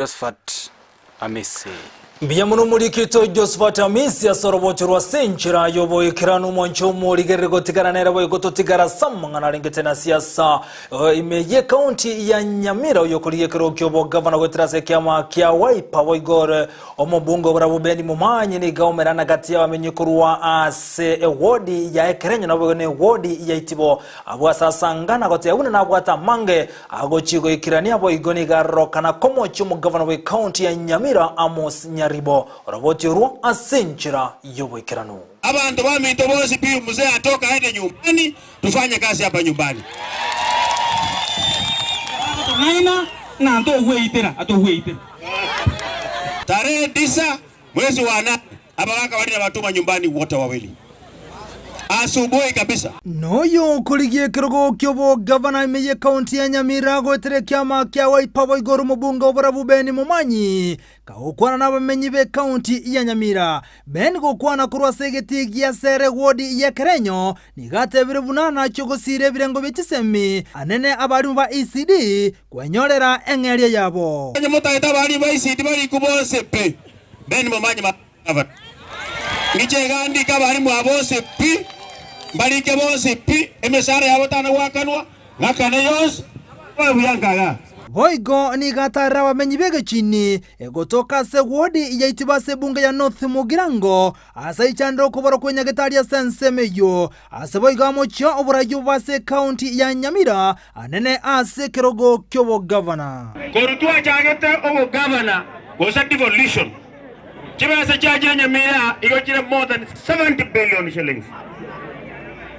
Josephat Amisi. Mbuya mono omoriki oito Josephat Amisi ase orobocho rwa ase enchera y'oboikeranu omwancho omorigereri gotigara nere boigo totigara ase amang'ana arengete na siasa ime y'ekaunti ya Nyamira oyokorigia ekerogo ki'obogavana goetera ase ekiama kia Wiper boigo ore omobunge oborabwo Ben Momanyi nigo aomerana gati y'abamenyi korwa ase ewodi ya Ekerenyo naboigo na ewodi ya Itibo abwo ase asangana goteba buna nabwate amange Agochia goikerania boigo nigo arorokana komochia omogavana bw'ecounty ya Nyamira Amos Nyaribo oroboti orwo ase enchera y'oboikeranu. Abanto baminto bonsi pi mzee atoka aende nyumbani tufanye kazi hapa nyumbani. Tong'aina ng'a ntogweitera, atogweitera. Tarehe tisa mwezi wa nane abagaka baria nabatuma nyumbani wote wawili asubuhi kabisa. Noyo okorigia ekerogo ki'obogavana ime y'ekaunti ya Nyamira goetera ekiama kia Wiper boigo ore omobunge oborabu Ben Momanyi kagokwana nabamenyi b'ekaunti ya Nyamira. Ben gokwana korwa ase egetii gia Sere ward ya Kerenyo nigo atebire buna nachie gosiira ebirengo bie chisemi anene abarimu ba ECD kwenyorera eng'eria yabo. Onye motagete abarimu ba ECD barikwe bonsi pi, Ben Momanyi must be governor. Ngiche iga ndike abarimu aba bonsi pi, mbarike bonsi pi, emeshahara yabo tana goakanwa, ng'akane yonsi, babe buya nkaga. Boigo nigo atarire abamenyi b'egechini egotoka ase ewodi ya Itibo ase ebunge ya North Mugirango, ase aichanire okobora kw'enyagetari ase ensemo eyio. Ase boigo amochie oboraia obo ase ekaunti ya Nyamira, anene ase ekerogo ki'obogavana. Korwa twachagete obogavana gose devolution, Chibesa chiachire nyamira igo chire more than 70 billion shillings.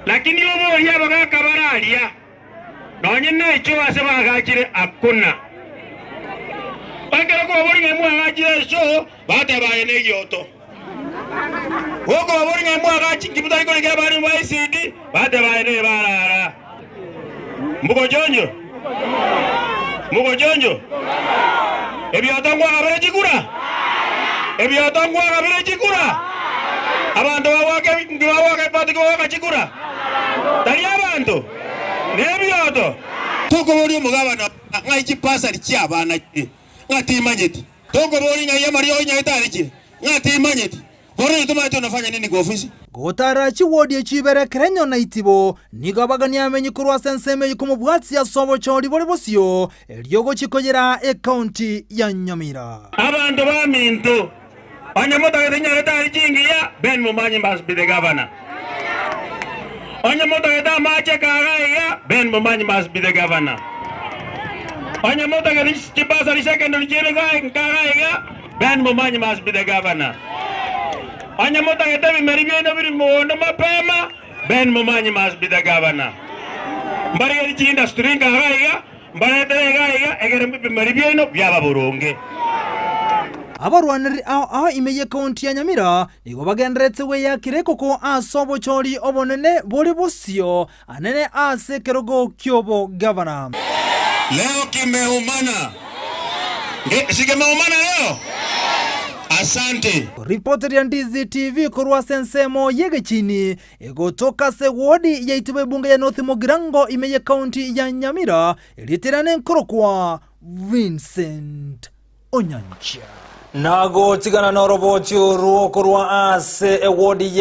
Lakini oborie abagaka bare aria, nonye necho ase bagachire hakuna. Ekero kwaboria ng'a mwagachire esho, bateba aye negioto. Gokobaboria ng'a mwagachi nki motari korika abana ba ECD, bateba aye nebarara. Mbugochonjo? Mbugochonjo? Ebioto nkwagabere chikura? Ebioto nkwagabere chikura? Abanto bagwaka bagwaka ebati kogoaka chikura? Tari abanto? Nebioto? Tokoboria omogabana ng'ai chipasari chi'abana chire, ng'a timanyeti. Tokoboria ng'ai amariogo Nyagetari chire, ng'a timanyeti. Bono intwe tomanyete unafanya nini kwa ofisi? Gotara chiwodi echi ibere Kerenyo na Itibo, nigo abagani amenyi korwa ase ensemo eyio komobwatia ase obochori bore bosio, erio gochia koyera ekaunti ya Nyamira. Abanto baminto, onye motagete nyagetari chingiya, Ben Momanyi must be the governor. Onye motagete amache kaga iga, Ben Momanyi must be the governor. Onye motagete chibasari secondary chire kaga iga, Ben Momanyi must be the governor. Onye motagete ebimeri biaino biri mogondo mapema, Ben Momanyi must be the governor. Mbarigerie chiindustry nkaga iga, mbaretere iga iga, egere ebimeri biaino biaba boronge. Abarwanereri ao ao ime y'ekaunti ya Nyamira nigo bagendererete gweyakera ekoko ase obochori obonene bore bosio anene ase ekerogo ki'obogavana. Leo kimeumana. Nge, si kimeumana leo? Asante. Ripoti ya Ndizi TV korwa ase ensemo y'egechini egotoka ase ewodi yaito b'ebunge ya North Mugirango ime y'ekaunti ya Nyamira erietera nenkorokwa Vincent Onyancha. Nagotigana noroboti orwo korwa ase ewodi ye.